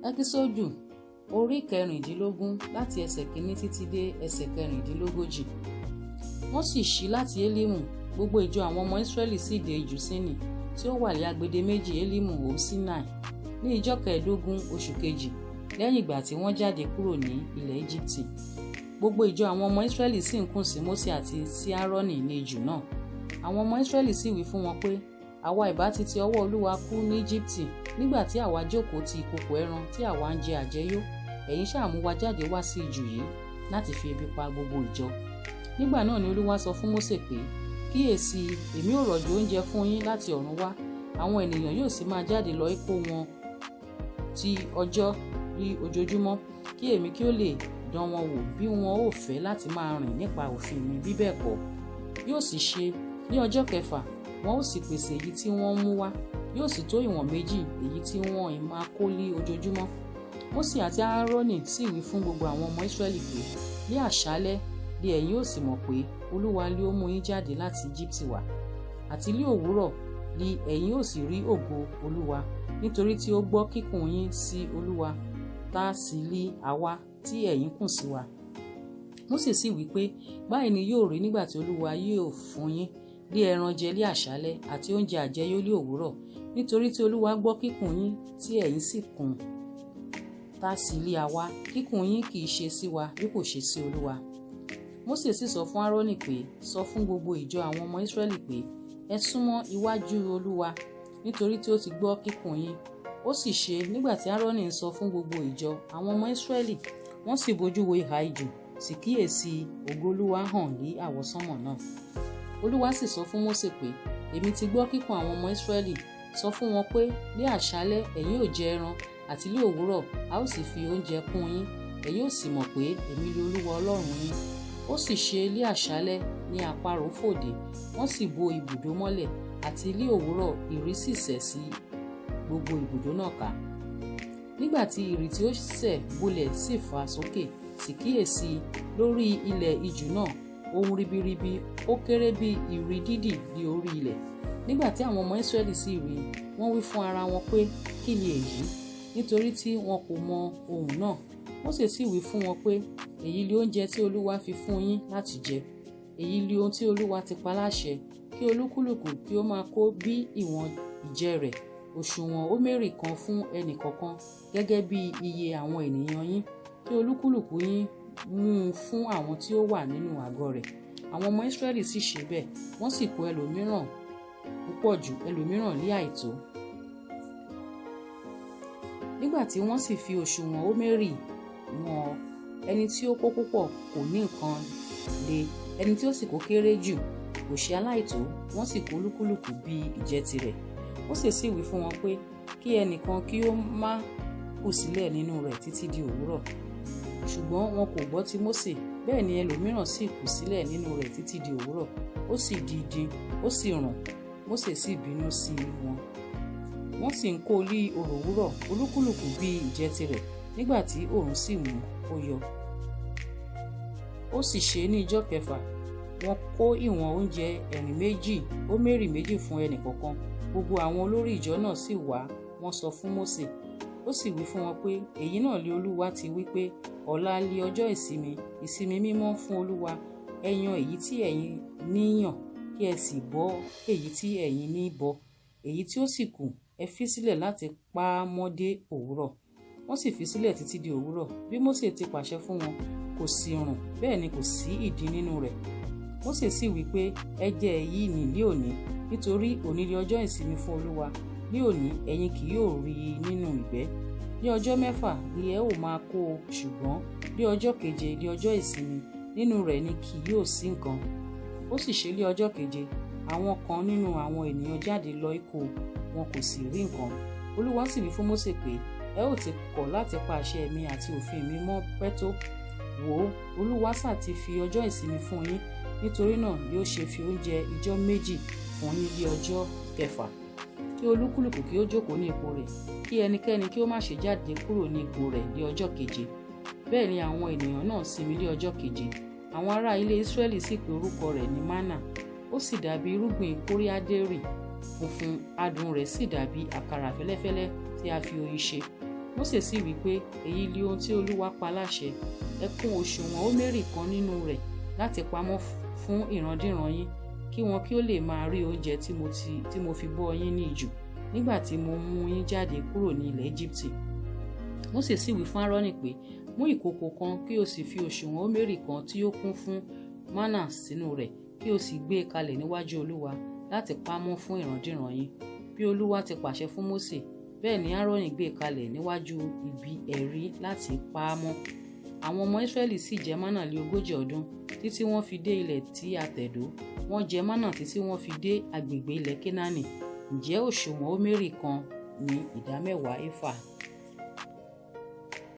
Ẹ́kísódù orí 16, láti ẹsẹ̀ 1 títí dé ẹsẹ̀ 36. Wọ́n sì ṣí láti Élímù, gbogbo ìjọ àwọn ọmọ Ísírẹ́lì sì dé ijù Sínì tí ó wà ní agbede méjì Élímù òun Sinai, ní ìjọ 15 oṣù kejì lẹ́yìn ìgbà tí wọ́n jáde kúrò ní ilẹ̀ Íjíbítì. Gbogbo ìjọ àwọn ọmọ Ísírẹ́lì sì ń kùn sí Mósè àti sí Áárónì ní ijù náà. Àwọn ọmọ Ísírẹ́lì sì wí fún wọn pé, àwa ìbá ti ti ọwọ́ Olúwa kú ní Íjíbítì, nígbà tí àwa jókòó ti ìkòkò ẹran tí àwa ń jẹ àjẹyó. Ẹ̀yin ṣáà mú wa jáde wá sí ijù yìí láti fi ebi pa gbogbo ìjọ. Nígbà náà ni Olúwa sọ fún Mósè pé, kíyèsí, èmi ò rọ̀jò oúnjẹ fún yín láti ọ̀run wá, àwọn ènìyàn yóò sì máa jáde lọ kó wọn ti ọjọ́ ní ojoojúmọ́, kí èmi kí ó lè dán wọn wò bí wọn ò fẹ́ láti máa rìn nípa òfin mi bí bẹ́ẹ̀ kọ́. Yóò sì ṣe ní ọjọ́ kẹfà, wọn ó sì pèsè èyí tí wọ́n mú wá, yóò sì tó ìwọ̀n méjì èyí tí wọ́n ì máa kó lí ojoojúmọ́. Mósè àti Áárónì sì wí fún gbogbo àwọn ọmọ Ísírẹ́lì pé, ní àṣálẹ́ ni ẹ̀yin ó sì mọ̀ pé Olúwa lé ó mú yín jáde láti Íjíbítì wá, àti ní òwúrọ̀ ni ẹ̀yin ó sì rí ògo Olúwa, nítorí tí ó gbọ́ kíkùn yín sí Olúwa, tá sì lí àwa tí ẹ̀yin kùn sí wa. Mósè sì wí pé, báyìí ni yóò rí nígbà tí Olúwa yóò fún yín lé ẹran jẹ lé àṣálẹ́ àti oúnjẹ àjẹyó lé òwúrọ̀, nítorí tí Olúwa gbọ́ kíkùn yín tí ẹ̀yin sì kùn tá sì lé àwa, kíkùn yín kì í ṣe sí wa bí kò ṣe sí Olúwa. Mósè sì sọ fún Áárónì pé, sọ fún gbogbo ìjọ àwọn ọmọ Ísírẹ́lì pé, ẹ súnmọ́ iwájú Olúwa, nítorí tí ó ti gbọ́ kíkùn yín. Ó sì ṣe nígbà tí Áárónì ń sọ fún gbogbo ìjọ àwọn ọmọ Ísírẹ́lì, wọ́n sì bojú wo ìhà ijù, sì kíyèsí, ògo Olúwa hàn ní àwọsánmọ̀ náà. Olúwa sì sọ fún Mósè pé, èmi ti gbọ́ kíkùn àwọn ọmọ Ísírẹ́lì, sọ fún wọn pé, ní àṣálẹ́ ẹ̀yin ó jẹ ẹran, àti ní òwúrọ̀ a ó sì fi oúnjẹ kún yín, ẹ̀yin ó sì mọ̀ pé èmi ni Olúwa Ọlọ́run yín. Ó sì ṣe ní àṣálẹ́ ní àparò fòdè, wọ́n sì bo ibùdó mọ́lẹ̀, àti ní òwúrọ̀ ìrì sì sẹ̀ sí gbogbo ibùdó náà ká. Nígbà tí ìrì tí ó sẹ̀ bolẹ̀ sì fà sókè, sì kíyèsí, lórí ilẹ̀ ijù náà ohun ribiribi ó kéré bí ìrì dídì ní orí ilẹ̀. Nígbà tí àwọn ọmọ Ísírẹ́lì sì rí i, wọ́n wí fún ara wọn pé, kí ni èyí? Nítorí tí wọn kò mọ ohun náà. Mósè sì wí fún wọn pé, èyí li oúnjẹ tí Olúwa fi fún yín láti jẹ. Èyí li ohun tí Olúwa ti pa láṣẹ, kí olúkúlùkù kí ó máa kó bí ìwọ̀n ìjẹ rẹ̀, òṣùwọ̀n hómérì kan fún ẹnì kọ̀ọ̀kan gẹ́gẹ́ bí iye àwọn ènìyàn yín, kí olúkúlùkù yín mú un fún àwọn tí ó wà nínú àgọ́ rẹ̀. Àwọn ọmọ Ísírẹ́lì sì ṣe bẹ́ẹ̀, wọ́n sì kó ẹlòmíràn púpọ̀ jù, ẹlòmíràn lé àìtó. Nígbà tí wọ́n sì fi òṣùwọ̀n hómérì wọn, ẹni tí ó kó púpọ̀ kò ní nǹkan lé, ẹni tí ó sì kó kéré jù kò ṣe aláìtó, wọ́n sì kó olúkúlùkù bí ìjẹ tirẹ̀. Mósè sì wí fún wọn pé, kí ẹnìkan kí ó má kù sílẹ̀ nínú rẹ̀ títí di òwúrọ̀. Ṣùgbọ́n wọn kò gbọ́ ti Mósè, bẹ́ẹ̀ ni ẹlòmíràn sì kù sílẹ̀ nínú rẹ̀ títí di òwúrọ̀, ó sì di idin, ó sì rùn. Mósè sì bínú sí wọn. Wọ́n sì ń kó lí òròwúrọ̀, olúkúlùkù bí ìjẹ tirẹ̀, nígbà tí òòrùn sì mú ó yọ. Ó sì ṣe ní ìjọ kẹfà, wọ́n kó ìwọ̀n oúnjẹ ẹ̀rìn méjì, hómérì méjì fún ẹnì kọ̀ọ̀kan. Gbogbo àwọn olórí ìjọ náà sì wá, wọ́n sọ fún Mósè. Ó sì wí fún wọn pé, èyí náà lé Olúwa ti wí pé, ọ̀la lé ọjọ́ ìsinmi, ìsinmi mímọ́ fún Olúwa. Ẹ yan èyí tí ẹ̀yin ní yàn, kí ẹ sì bọ èyí tí ẹ̀yin ní bọ. Èyí tí ó sì kù, ẹ fi sílẹ̀ láti pa á mọ́ dé òwúrọ̀. Wọ́n sì fi sílẹ̀ títí di òwúrọ̀. Bí Mósè ti pàṣẹ fún wọn, kò sí rùn, bẹ́ẹ̀ ni kò sí ìdin nínú rẹ̀. Mósè sì wí pé, ẹ jẹ èyí nì ní òní, nítorí òní ni ọjọ́ ìsinmi fún Olúwa. Ní òní ẹ̀yin kì yóò rí i nínú ìgbẹ́. Ní ọjọ́ mẹ́fà ni ẹ ó máa kó o, ṣùgbọ́n ní ọjọ́ keje ní ọjọ́ ìsinmi, nínú rẹ̀ ni kì yóò sí nǹkan. Ó sì ṣe ní ọjọ́ keje, àwọn kan nínú àwọn ènìyàn jáde lọ kó, wọn kò sì rí nǹkan. Olúwa sì wí fún Mósè pé, ẹ ó ti kọ̀ láti pa àṣẹ mi àti òfin mi mọ́ pẹ́ tó. Wò ó, Olúwa sá ti fi ọjọ́ ìsinmi fún yín, nítorí náà ni ó ṣe fi oúnjẹ ijọ́ méjì fún yín ní ọjọ́ kẹfà. Kí olúkúlùkù kí ó jókòó ní ipò rẹ̀, kí ẹnikẹ́ni kí ó má ṣe jáde kúrò ní ipò rẹ̀ ní ọjọ́ keje. Bẹ́ẹ̀ ni àwọn ènìyàn náà sinmi ní ọjọ́ keje. Àwọn ará ilé Ísírẹ́lì sì pe orúkọ rẹ̀ ní mánà. Ó sì dàbí irúgbìn kóríádérì funfun, adùn rẹ̀ sì dàbí àkàrà fẹ́lẹ́fẹ́lẹ́ tí a fi oyin ṣe. Mósè sì wí pé, "Èyí li ohun tí Olúwa pa láṣẹ: Ẹ kún òsùwọ̀n hómérì kan nínú rẹ̀ láti pamọ́ fún ìrandíran yín, kí wọn kí ó lè máa rí oúnjẹ tí mo fi bọ́ yín ní ijù nígbà tí mo mú yín jáde kúrò ní ilẹ̀ Íjíbítì." Mósè sì wí fún Áárónì pé, "Mú ìkòkò kan, kí o sì fi òsùwọ̀n hómérì kan tí ó kún fún mánà sínú rẹ̀, kí o sì gbé e kalẹ̀ níwájú Olúwa láti pamọ́ fún ìrandíran yín." Bí Olúwa ti pàṣẹ fún Mósè, bẹ́ẹ̀ ni Áárónì gbé e kalẹ̀ níwájú ibi ẹ̀rí láti pa á mọ́. Àwọn ọmọ Ísírẹ́lì sì jẹ mánà lé 40 ọdún títí wọ́n fi dé ilẹ̀ tí a tẹ̀dó. Wọ́n jẹ mánà títí wọ́n fi dé agbègbè ilẹ̀ Kénáánì. Ǹjẹ́ òsùwọ̀n hómérì kan ní ìdámẹ́wàá éfà?